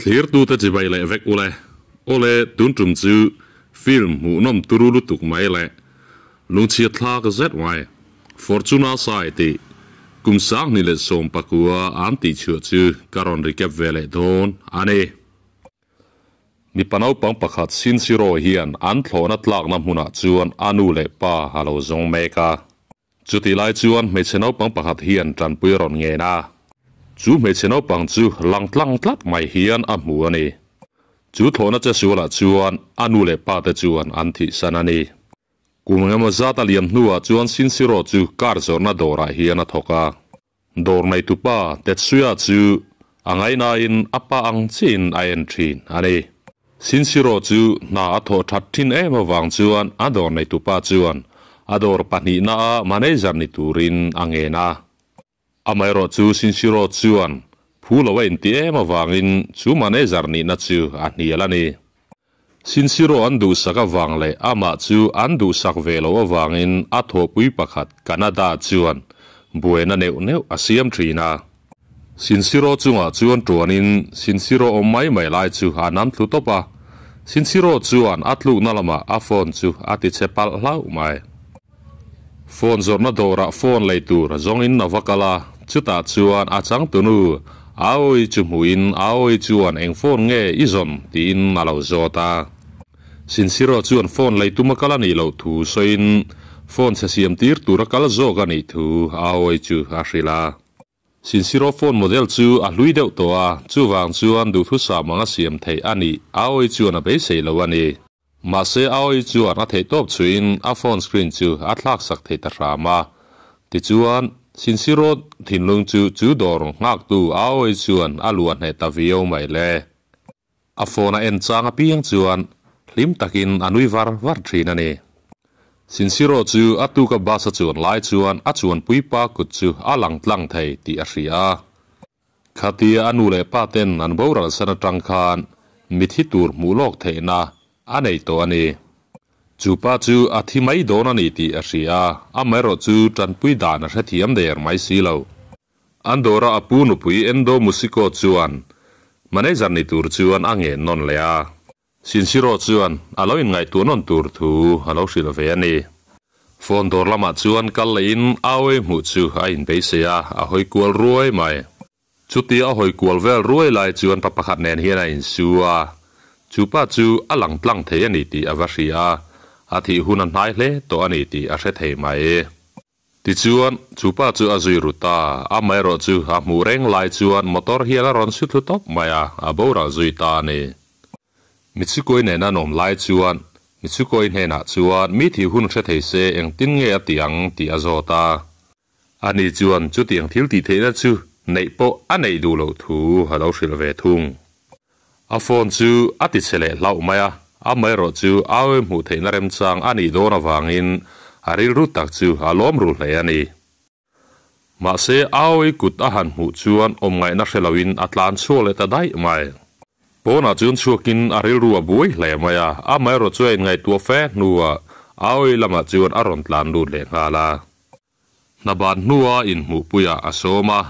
Thlirtute chibai leh vek ule. Awle tun tum chu film hmuhnawm turu lutuk mai leh lungchhiat thlak zet mai. Fortuna Sai tih kum 2019 an tihchhuah chu ka rawn recap ve leh dawn a ni. Mipa naupang pakhat Sinsiro hian an thlawhna tlakna hmunah chuan a nu leh pa a lo zawng mek a. Chutih lai chuan hmeichhe naupang pakhat hian tanpui a rawn ngen a. Chu hmeichhe naupang chu lang tlang tlat mai hian a hmu a ni. Chu thlawhna che sualah chuan a nu leh pa te chuan an thihsan a ni. Kum engemaw zat a liam hnuah chuan Sinsiro chu car zawrhna dawrah hian a thawk a. Dawr neitupa Tetsuya chu a ngaihnain a pa ang chiin a en thin a ni. Sinsiro chu hna a thawh that thin em avang chuan a dawr neitupa chuan a dawr pahnihna-a manager ni turin a ngen a. Amaherawh chu Sinsiro chuan phu lo a inti em avangin chu manager nihna chu a hnial a ni. Sinsiro an duhsak avang leh amah chu an duhsak ve loh avangin a thawhpui pakhat Canada chuan buaina neuh neuh a siam thin a. Sinsiro chungah chuan tuanin Sinsiro awm mai mai lai chu a nam thlu tawp a. Sinsiro chuan a tlukna lamah a phone chu a ti chhe palh hlauh mai. Phone zawrhna dawrah phone lei tur zawngin a va kal a, chutah chuan a changtunu Aoi chu hmuhin Aoi chuan eng phone nge i zawn tiin a lo zawt a. Sinsiro chuan phone lei tum a kal a nih loh thu sawiin phone chhe siam tir tur a kal zawk a nih thu Aoi chu a hrilh a. Sinsiro phone model chu a hlui deuh tawh a, chuvang chuan duhthusam anga siam theih a nih Aoi chuan a beisei lo a ni. Mahse Aoi chuan a theihtawp chhuihin a phone screen chu a thlaksak thei ta hram a. Tichuan, Sinsiro thinlung chu chu dawr nghaktu Aoi chuan a luah hneh ta viau mai le. A phone a en chang apiang chuan hlim takin a nui var var thin a ni. Sinsiro chu a tuka bus a chuan lai chuan a chuanpui pa kut chu a lang tlang thei tih a hria a. Khatia a nu leh pa ten an boral san atang khan mithi tur hmuh lawk theihna a nei tawh a ni. Chu pa chu a thi mai dawn a ni tih a hria a, amaherawh chu tanpui dan a hrethiam der mai si lo. An dawra a pu nupui Endo Musiko chuan manager ni tur chuan a ngen nawn leh a. Sinsiro chuan a lo inngaihtuah nawn tur thu a lo hrilh ve a ni. Phone dawr lamah chuan kal lehin Aoi hmuh chu a inbeisei a, a hawi kual ruai mai. Chutia a hawi kual vel ruai lai chuan pa pakhat nen hian a insu a, chu pa chu a lang tlang thei a ni tih a va hria a, a thih hun a hnai hle tawh a ni tih a hre thei mai. Tichuan, chu pa chu a zui ru ta, amaherawh chu a hmuh reng lai chuan motor hian a rawn su thlu tawp mai a, a boral zui ta a ni. Mitsuko-i nena an awm lai chuan Mitsuko-i hnenah chuan mi thih hun hre thei se engtin nge a ti ang tih a zawt a. Ani chuan chutiang thil tih theihna chu neih pawh a neih duh loh thu a lo hrilh ve thung. A phone chu a ti chhe leh hlauh mai a, amaherawh chu Aoi hmuh theihna remchang a nih dawn avangin a rilru tak chu a lawm ru hle a ni. Mahse Aoi kut a han hmuh chuan awm ngaihna hre loin a tlan chhuak leh ta daih mai. Pawnah chuan chhuakin a rilru a buai hle mai a, amaherawh chu a inngaihtuah fe hnuah Aoi lamah chuan a rawn tlan lut leh nghal a. Hna ban hnua inhmuhpuiah a sawm a,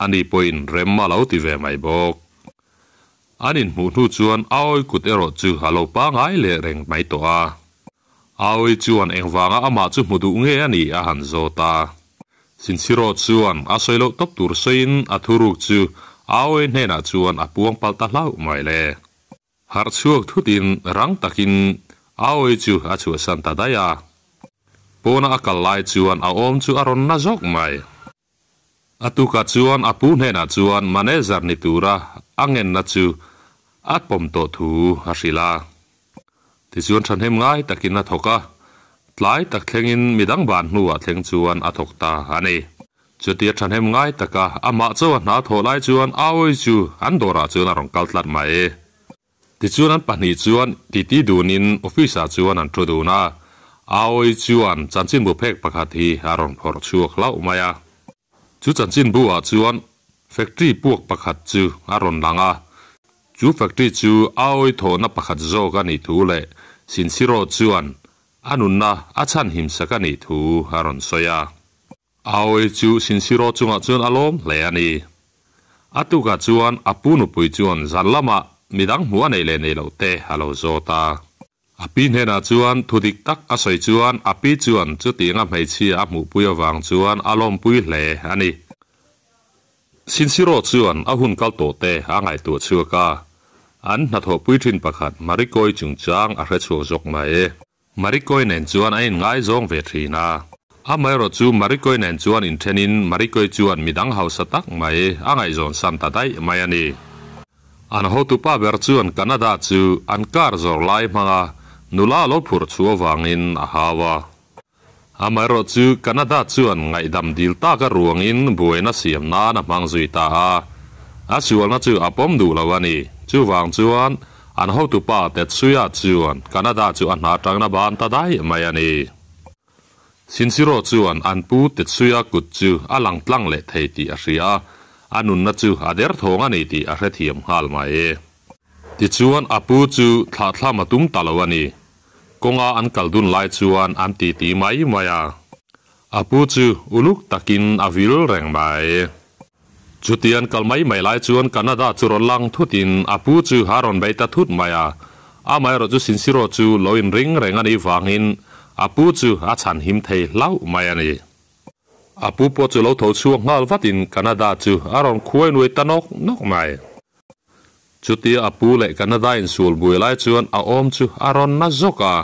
ani pawhin rem a lo ti ve mai bawk. An inhmuh hnu chuan Aoi kut erawh chu a lo pangai leh reng mai tawh a. Aoi chuan engvanga amah chu hmu duh nge a nih a han zawt a. Sinchiro chuan a sawi loh tawp tur sawiin a thuruk chu Aoi hnenah chuan a puang palh ta hlauh mai le. Harh chhuak thutin rang takin Aoi chu a chhuahsan ta daih a. Pawna a kal lai chuan a awm chu a rawn na zawk mai. A tukah chuan a pu hnenah chuan manager ni tura a ngenna chu a pawm tawh thu a hrilh a. Tichuan thahnem ngai takin a thawk a, tlai tak thlengin midang ban hnuah thleng chuan a thawk ta a ni. Chutia thahnem ngai taka amah chaw a hna thawh lai chuan Aoi chu an dawrah chuan a rawn kal tlat mai. Tichuan an pahnih chuan titi dunin office ah chuan an thu dun a, Aoi chuan chanchinbu phek pakhat hi a rawn phawrh chhuak hlauh mai a. Chu chanchinbu ah chuan factory puak pakhat chu a rawn lang a, chu factory chu Aoi thawhna pakhat zawk a nih thu leh Shinshiro chuan a nunna a chhanhim sak a nih thu a rawn sawi a. Aoi chu Sinsiro chungah chuan a lawm hle a ni. A tukah chuan a pu nupui chuan zan lamah midang hmuh a neih leh neih loh te a lo zawt a. A pi hnenah chuan thu dik tak a sawi chuan a pi chuan chutianga hmeichhia a hmuhpui avang chuan a lawmpui hle a ni. Sinsiro chuan a hun kal tawh te a ngaihtuah chhuak a, an hnathawhpui thin pakhat Marikoi chungchang a hre chhuak zawk mai. Marikoi nen chuan a inngaizawng ve thin a. Amaherawh chu Marikoi nen chuan inthenin Marikoi chuan midang hausa tak mai a ngaihzawn san ta daih mai a ni. An hotupa ber chuan Canada chu an car zawrh lai hmanga nula a lo phurh chhuah avangin a hau a. Amaherawh chu Canada chuan ngaihdam dil taka ruangin buaina siam nan a hmang zui ta a. A sualna chu a pawm duh lo a ni. Chuvang chuan an hotupa Tetsuya chuan Canada chu a hna tangna ban ta daih mai a ni. Sinsiro chuan an pu Tetsuya kut chu a lang tlang leh thei tih a hria a, a nunna chu a derthawng a ni tih a hrethiam nghal mai. Tichuan a pu chu thlahthlam a tum ta lo a ni. Kawnga an kal dun lai chuan an titi mai mai a. A pu chu uluk takin a vil reng mai. Chuti an kal mai mai lai chuan Canada chu rawn lang thutin a pu chu a rawn bei ta thut mai a. Amaherawh chu Sinsiro chu lo inring reng a nih vangin a pu chu a chhan him thei hlauh mai a ni. A pu pawh chu lo tho chhuak nghal vatin Canada chu a rawn khuai nuai ta nawk nawk mai. Chutia a pu leh Canada insul buai lai chuan a awm chu a rawn na zawk a.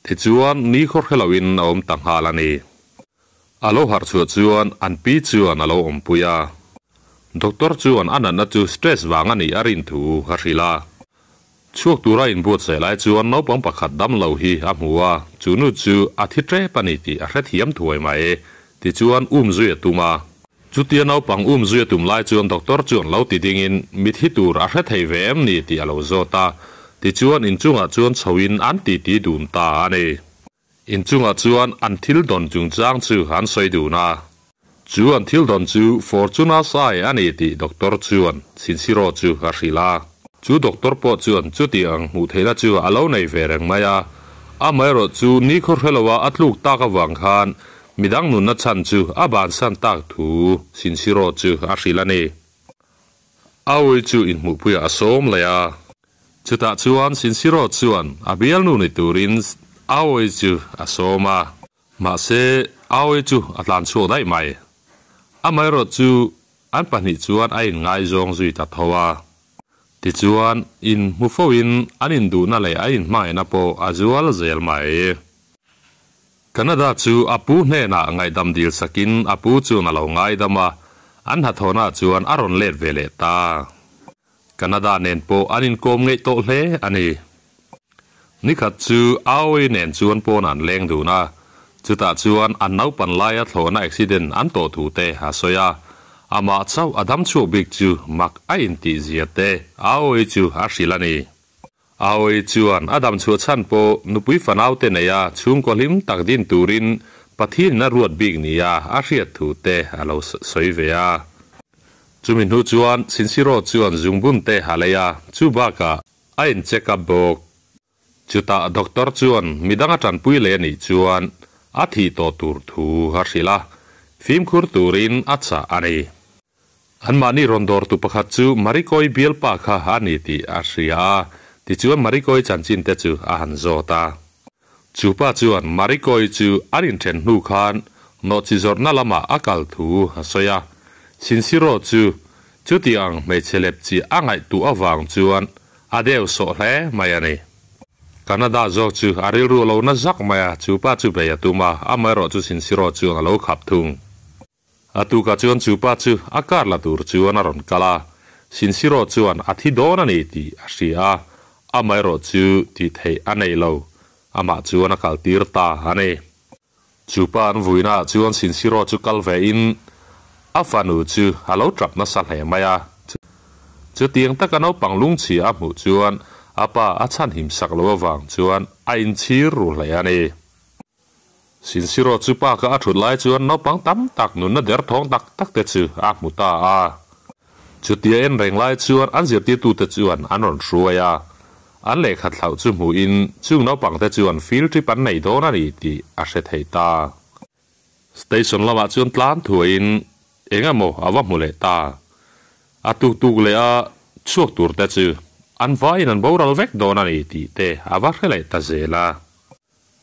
Tichuan ni khaw hre loin a awm ta nghal a ni. A lo harh chhuah chuan an pi chuan a lo awmpui a. Doctor chuan a natna chu stress vang a nih a rin thu a hrilh a. Chhuak tura inbuatsaih lai chuan naupang pakhat dam lo hi a hmu a, chu nu chu a thi tep a ni tih a hrethiam thuai mai. Tichuan um zui a tum a. Chutia naupang um zui a tum lai chuan doctor chuan lo ti dingin mithi tur a hre thei ve em ni tih a lo zawt a. Tichuan inchungah chuan chhoin an titi dun ta a ni. Inchungah chuan an thil dawn chungchang chu an sawi dun a. Chu an thil dawn chu Fortuna Sai a ni tih doctor chuan Sinsiro chu a hrilh a. Chu doctor pawh chuan chuti ang hmuh theihna chu a lo nei ve reng mai a. Amaherawh chu nikhaw hreloa a tluk tak avang khan midang nunna chhan chu a bansan tak thu Sinsiro chu a hrilh a ni. Awi chu inhmuhpuiah a sawm leh a. Chutah chuan Sinsiro chuan a bialnu ni turin Awi chu a sawm a. Mahse, Awi chu a tlan chhuak daih mai. Amaherawh chu an pahnih chuan a inngaizawng zui ta tho a. Tichuan, inhmu foin an induhna leh a inhmangaihna pawh a zual zel mai. Canada chu a pu hnenah ngaihdam dil sakin a pu chuan a lo ngaidam a, an hnathawhnaah chuan a rawn let ve leh ta. Canada nen pawh an inkawm ngeih tawh hle a ni. Nikhat chu Aoi nen chuan pawn an leng dun a, chutah chuan an naupan laia thlawhna accident an tawh thu te a sawi a. Amah chauh a dam chhuak bik chu mak a intih zia te Aoi chu a hrilh a ni. Aoi chuan a dam chhuah chhan pawh nupui fanau te neia chhungkaw hlim tak din turin Pathianin a ruat bik nia a hriat thu te a lo sawi ve a. Chumi hnu chuan Sinsiro chuan zungbun te a lei a, chu bakah a in check up bawk. Chutah doctor chuan midang a tanpui leh a nih chuan a thih tawh tur thu a hrilh a, fimkhur turin a chah a ni. Anmahni rawn dawrtu pakhat chu Marikoi bialpa kha a ni tih a hria a, tichuan Marikoi chanchin te chu a han zawt a. Chu pa chuan Marikoi chu an inthen hnu khan nawhchi zawrhna lamah a kal thu a sawi a. Sinsiro chu chuti ang hmeichhe lep chi a ngaihtuah avang chuan a deu sawh hle mai a ni. Canada zawk chu a rilru a lo na zak mai a, chu pa chu bei a tum a, amaherawh chu Sinsiro chuan a lo khap thung. A tukah chuan chu pa chu a car la tur chuan a rawn kal a, Sinsiro chuan a thi dawn a ni tih a hria a, amaherawh chu tih theih a nei lo, amah chuan a kal tir ta a ni. Chu pa an vuinaah chuan Sinsiro chu kal ve in a fanu chu a lo tap nasa hle mai a, chutiang taka naupang lungchhia a hmuh chuan a pa a chhanhim sak lo avang chuan a inchhir ru hle a ni. Sinsiro chu pa ka a thut lai chuan naupang tam tak nunna derthawng tak tak te chu a hmu ta a. Chutia en reng lai chuan an zirtirtute chuan an rawn hruai a. An lehkha thlauh chu hmuhin chung naupang te chuan field trip an nei dawn a ni tih a hre thei ta. Station lamah chuan tlan thuaiin eng emaw a va hmu leh ta. A tuk tuk leh a. chhuak tur te chu an vaiin an boral vek dawn a ni tih te a va hre leh ta zel a.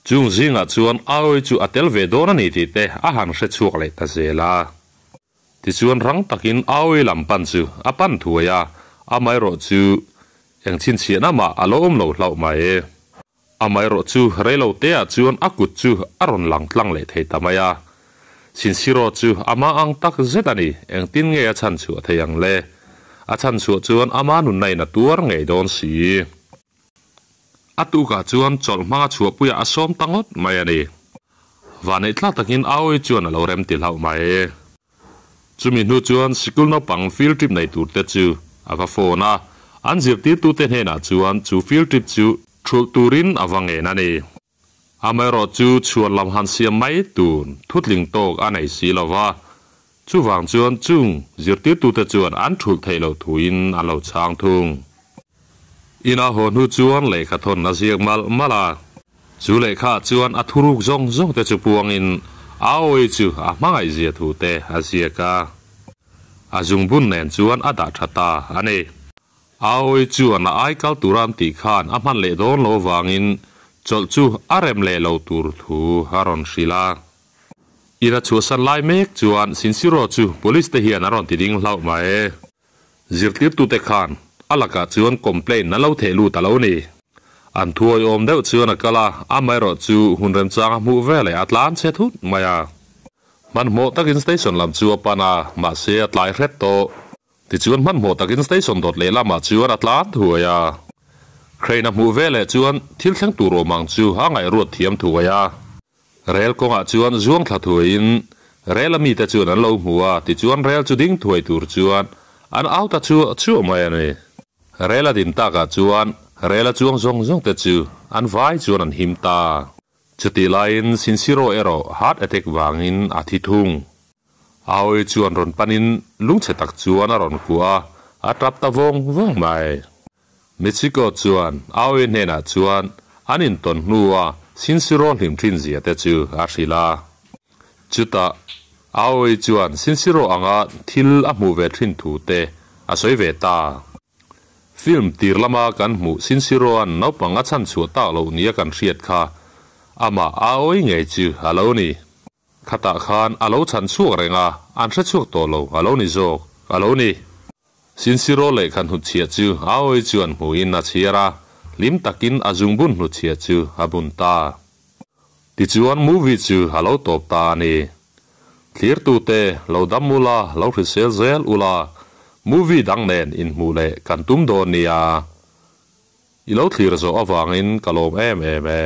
Chung zingah chuan Aoi chu a tel ve dawn a ni tih te a han hre chhuak leh ta zel a. Tichuan rang takin Aoi lam pan chu a pan thuai a, amaherawh chu eng chhinchhiahna mah a lo awm lo hlauh mai. Amaherawh chu reilo te ah chuan a kut chu a rawn lang tlang leh thei ta mai a. Sinsiro chu a ma ang tak zet a ni, engtin nge a chhan chhuah thei ang le? A chhan chhuah chuan ama nunna in a tuar ngei dawn si. A tukah chuan chawlh hmanga chhuahpuiah a sawm ta ngawt mai a ni. Vanneih thlak takin Aoi chuan a lo rem ti hlauh mai. Chumi hnu chuan sikul naupang field trip nei turte chu a va phone a, an zirtirtute hnenah chuan chu field trip chu thulh turin a va ngen a ni. Amaherawh chu chhuan lam han siam mai tur thutling tawk a nei si lo va, chuvang chuan chung zirtirtute chuan an thulh theih loh thuin an lo chhang thung. Ina haw hnu chuan lehkha thawn a ziak malh malh a. Chu lehkhaah chuan a thuruk zawng zawng te chu puangin Aoi chu a hmangaih zia thu te a ziak a. A zungbun nen chuan a dah tha ta a ni. Aoi chuan a ai kal tura an tih khan a hman leh dawn lo avangin chawlh chu a rem leh lo tur thu a rawn hrilh a. Ina chhuahsan lai mek chuan Sinsiro chu police te hian an rawn ti ding hlauh mai. Zirtirtute khan a lakah chuan complaint an lo theh lut a lo ni. An thuawi awm deuh chuan a kal a, amaherawh chu hun remchang a hmuh veleh a tlan chhe thut mai a. Hmanhmawh takin station lam chu a pan a, mahse a tlai hret tawh. Tichuan hmanhmawh takin station dawt leh lamah chuan a tlan thuai a. Crane a hmuh veleh chuan thil thleng tur awm ang chu a ngaihruat thiam thuai a. Rel kawngah chuan zuang thla thuaiin rel a mite chuan an lo hmu a, tichuan rel chu ding thuai tur chuan an au ta chuah chuah mai a ni. Rel a din takah chuan rel a chuang zawng zawng te chu an vai chuan an him ta. Chutih laiin Sinsiro erawh heart attack vangin a thi thung. Aoi chuan rawn panin lungchhe tak chuan a rawn kuah a, a tap ta vawng vawng mai. Michiko chuan Aoi hnenah chuan an intawn hnua Shinsiro hlim thin zia te chu a hrilh a. Chutah Aoi chuan Shinsiro anga thil a hmuh ve thin thu te a sawi ve ta. Film tir lama kan hmuh Shinsiro-a'n naupang a chhan chhuah tak loh nia kan hriat kha amah Aoi ngei chu a lo ni. Khatah khan a lo chhan chhuak reng a, an hre chhuak tawh lo a lo ni zawk a lo ni. Sinsiro lehkha hnutchhiah chu Aoi chuan hmuhin a chhiar a, hlim takin a zungbun hnutchhiah chu a bun ta. Tichuan movie chu a lo tawp ta a ni. Thlirtute lo dam ula, lo hrisel zel ula, movie dang nen inhmuh leh kan tum dawn nia. I lo thlir zawh avangin ka lawm em em e.